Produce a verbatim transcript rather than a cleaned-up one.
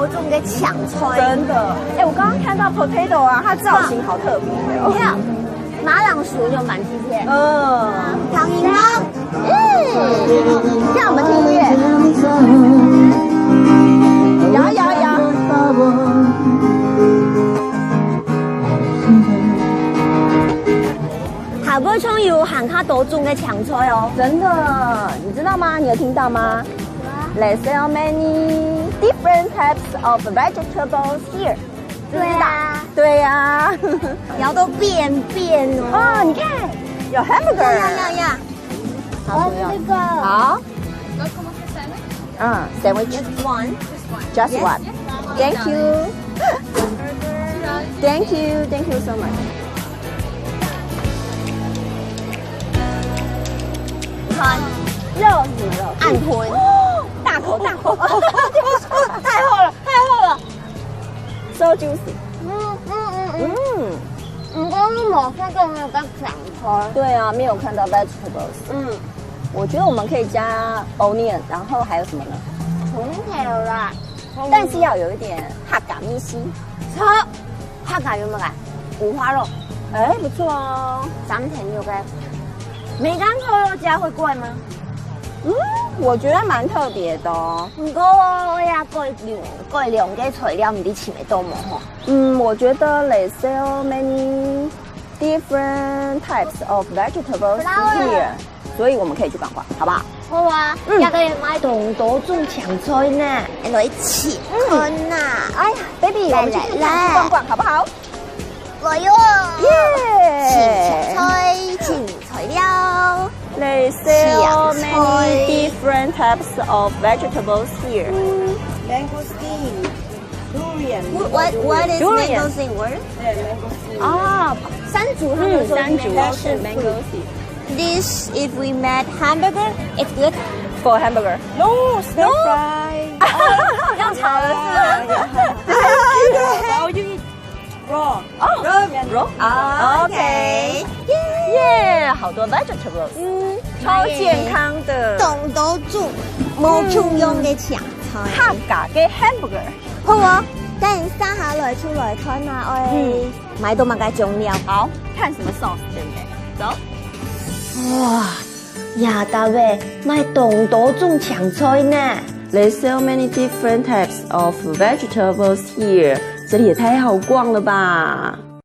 種个青菜。真的，哎，我剛剛看到 potato 啊，它造型好特別哦。你看，馬鈴薯就蠻特別。嗯，長形哦。嗯，讓我們聽音樂。搖搖搖。下背仲有還較多種个青菜哦。真的，你知道嗎？你有聽到嗎？There's so many different types of vegetables here. 对啊。对呀。摇到变变哦。哦，你看，有 hamburger。呀呀呀呀。好，不用。好。嗯，sandwich。Just one. Just one. Thank you. Thank you. Thank you so much. 你看，肉是什么肉？鹌鹑。哦，大口大口。太厚了，太厚了。So juicy。嗯嗯嗯嗯。嗯。你刚刚没有看到那个青菜。对啊，没有看到 vegetables。嗯。我觉得我们可以加 onion，然后还有什么呢？红条啦。但是要有一点客家味緒。好，客家有没有啊？五花肉。哎，不错哦。三层肉个。梅干扣肉加会怪吗？嗯，我觉得蛮特别的哦。不过我也过两过两个材料，你哋尋得到無吼？嗯，我觉得 there's so many different types of vegetables here，所以我们可以去逛逛，好不好？好啊，嗯。也可以买当多种青菜呢，来一起看呐。哎呀，baby，我们去看看逛逛好不好？来哟，耶！青菜，青菜了。There's so many different types of vegetables here. Mangosteen, durian. What what is mangosteen word? Yeah, mangosteen. 啊，山竹，他们说是 mangosteen。嗯，山竹是 mangosteen。This if we made hamburger, it's good for hamburger. No, stir fry. 要炒的是吗？ Raw. 哦，raw. 啊，OK。耶，好多 vegetables，嗯，超健康的。当多种，无共样个青菜。客家个 hamburger。好啊，等一下下来出来看啊，哎，嗯。买到么个种料。好，看什么 sauce 对不对？走。哇，亚达喂，买当多种青菜呢。There's so many different types of vegetables here. 这里也太好逛了吧！